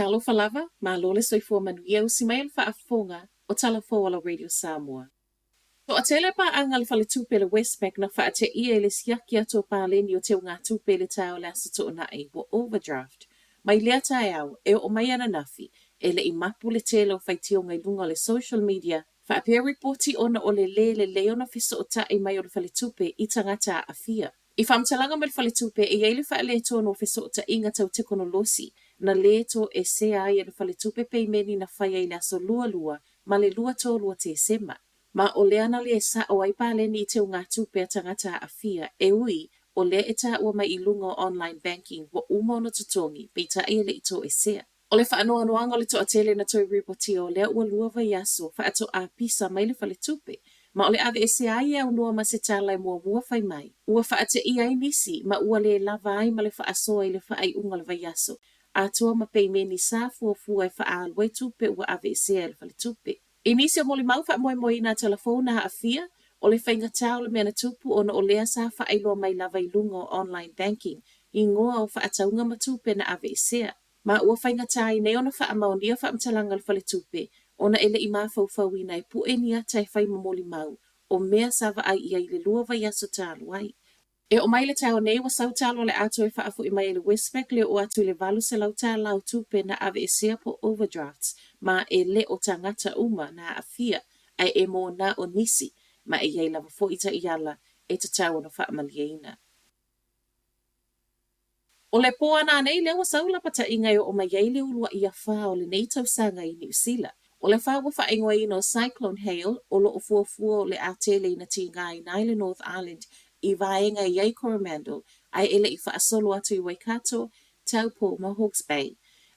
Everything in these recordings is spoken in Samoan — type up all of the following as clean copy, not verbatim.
Talofa lava, malo le soifua manuia, usi mai le faafofoga o Tala Fou a la Radio Samoa. Toatele paaga a le faletupe le Westpac na faateia i le siaki atu o paleni o teugatupe i le taeao o le Aso Toonai ua overdraft. Mai lea taeao, e oo mai ananafi, e le i mapu le tele o faitioga i luga o le social media faapea ripoti ona o le lē lelei ona fesootai mai o le faletupe i tagata aafia. I faamatalaga mai le faletupe, e i ai le faaletonu o fesootaiga tau tekonolosi na lē toesea ai e le faletupe peimeni na faia i le aso lualua ma le 23 o Tesema. Ma o lea na lē sa'o ai paleni i teugatupe a tagata aafia, e ui o lea e taua mai i luga o online banking ua uma ona totogi, peitai e le i toesea. O le faanoanoaga o le toatele na toe ripotia o lea ua lua vaiaso faatoa pisa mai le faletupe, ma o le aveesea ai e aunoa ma se tala e muamua fai mai, ua faateia ai nisi ma ua lē lava ai ma le faasoa i le faaiuga o le vaiaso atoa ma peimeni sa fuafua e faaalu ai tupe ua aveesea e le faletupe. I nisi o molimau faamoemoeina a Talafou na aafia, o le faigata o le mea na tupu ona o lea sa faailoa mai lava i luga o online banking igoa o faatauga ma tupe na aveesea. Ma ua faigata ai nei ona faamaonia faamatalaga a le faletupe ona e le i mafaufauina e pue ni ata e fai ma molimau o mea sa vaai i ai i le lua vaiaso talu ai. E oo mai le taeao nei ua sau talo o le a toe faafoi mai e le Westpac le oo atu i le $800 o tupe na aveesea po overdrafts ma e le o tagata uma na aafia ae e mō na o nisi ma e i ai lava foi taiala e tatau ona faamalieina. O le pō ananei lea ua sau lapataiga e oo mai ai le uluai afa o lenei tausaga i Niu Sila. O le afa ua faaigoaina o Cyclone Hale o lo o fuafua o le a tele ina tigaina ai le North Island i vaega e i ai Coromandel ae e le i faasolo atu i Waikato, Taupo ma Hawke's Bay.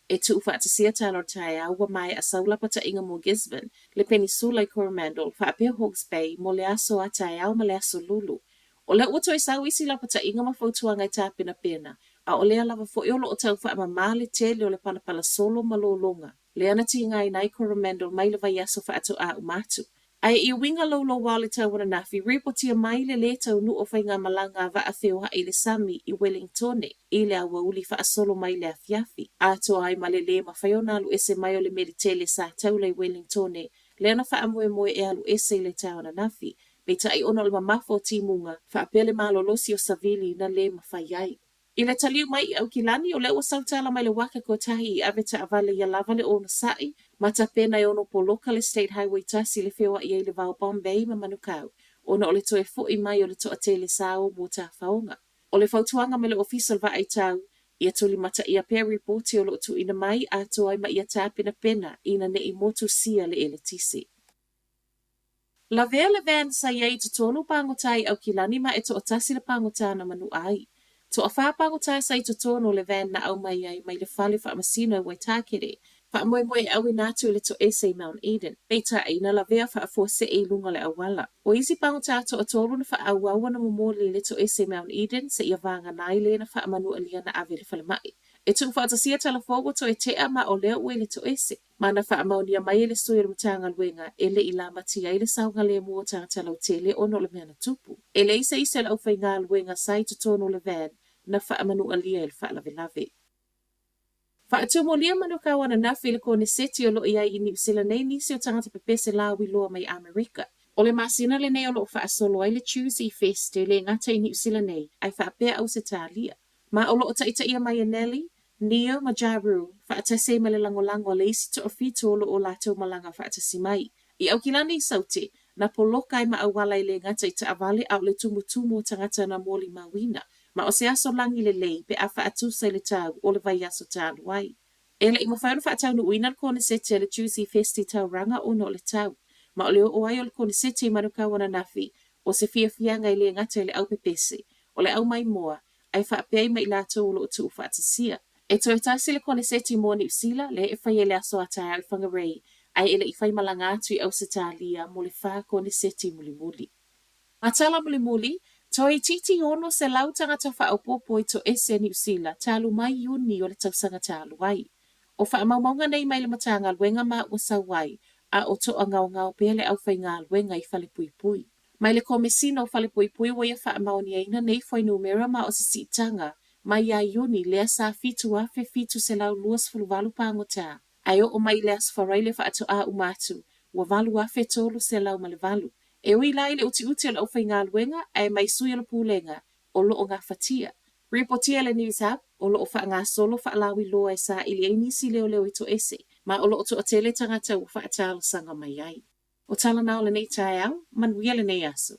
E tuufaatasia tala o le taeao ua maea sau lapataiga mo Gisborne, le Penisula i Coromandel faapea Hawke's Bay mo le aso a taeao ma le aso Lulu. O lea ua toe sau isi lapataiga ma fautuaga e tapenapena, a o lea lava foi o lo o tau faamamā le tele o le palapala solo ma lologa, lea na tigaina ai Coromandel mai le vaiaso faatoā uma atu. Ae i uiga louloua o le tau ananafi, ripotia mai le lē taunuu o faigamalaga a vaa feoai i le sami i Wellingtone i le aoauli faasolo mai le afiafi, atoa ai ma le lē mafai ona alu ese mai o le meli tele sa taula i Wellingtone, lea na faamoemoe e alu ese i le taeao ananafi, Peitai ona o le mamafa o timuga, faapea le malolosi o savili na lē mafai ai. I le taliu mai i Aukilani, o lea ua sau tala mai le waka kotahi i ave taavale ia lava le onosai, ma tapena e ono poloka le State Highway tasi le feoai ai le vao Bombay ma Manukau, ona o le toe fo'i mai o le toatele sa o mo tafaoga. O le fautuaga mai le Ofisa o le Vaai Tau, ia tulimataia pea ripoti o lo o tuuina mai atoa ai ma ia tapenapena ina ne i motusia le eletise. Lavea le van sa i ai i totonu pagota i Aukilani ma e toatasi le pagota na manu'a ai. Toawhā pagota sa i totonu o le van na aumai ai mai le fale faamasino i Waitākere, faamoemoe e auina atu i le toese i Mount Eden. Peitai, na lavea faafuasei i luga o le auala. O isi pagota toatolu na faaauau ona momoli i le toese i Mount Eden seia vagana ai le na faamanualia na ave i le falemai. E tuufaatasia tala fou ua toe tea ma o lea ua i le toese. Ma na faamaonia mai e le sui o le Matagaluega e le i lamatia ai le saogalemu o tagata lautele ona o le mea na tupu. E leai se isi o le aufaigaluega sa i totonu o le van na faamanualia i le faalavelave. Faatumulia Manukau ananafi i le koneseti o lo o i ai i Niu Sila nei nisi o tagata pepese lāui loa mai Amerika. O le masina lenei o lo o faasolo ai le Choosey Fest e lē gata i Niu Sila nei ae faapea Ausetalia. Ma o lo o taitaia mai e Nelly, Neo ma Ja Rule, faatasi ai ma le lagolago a le isi toafitu o lo o latou malaga faatasi mai. I Aukilani i Saute, na poloka ai ma auala e lē gata i taavale a o le tumutumu o tagata na molimauina, ma o se aso lagi lelei pe a faatusa i le tau o le vaiaso talu ai. E le i mafai ona faataunuuina le koneseti a le Juicy Fest i Tauranga ona o le tau. Ma o le oo ai o le koneseti i Manukau ananafi, o se fiafiaga e lē gata i le aupepese, o le aumaimoa, ae faapea ai ma i latou o lo o tuufaatasia. E toe tasi le koneseti mo Niu Sila, lea e fai ai le aso a taeao i Whangarei, ae e le i faimalaga atu i Ausetalia mo le whā koneseti mulimuli. Ma tala mulimuli, toeitiiti 600 tagata faaopoopo i toese Niu Sila talu mai Iuni o le tausaga talu ai. O faamaumauga nei mai le Matagaluega ma ua sau ai, a o toagaogao pea le aufaigaluega i falepuipui. Mai le Komesina o Falepuipui ua ia faamaoniaina nei fuainumera ma o se siitaga Mai ia Iuni lea sa 7,728 pagota, ae oo mai i le Aso Faraile faatoa uma atu, ua 8,308. E ui la i le utiuti o le aufaigaluega ae mai sui o le Pulega o lo o gafatia. Ripotia e le Newshub, o lo o faagasolo faalauiloa e saili ai nisi leoleo e toese, ma o lo o toatele tagata ua faatalosaga mai ai. O tala na o lenei taeao, manuia lenei aso.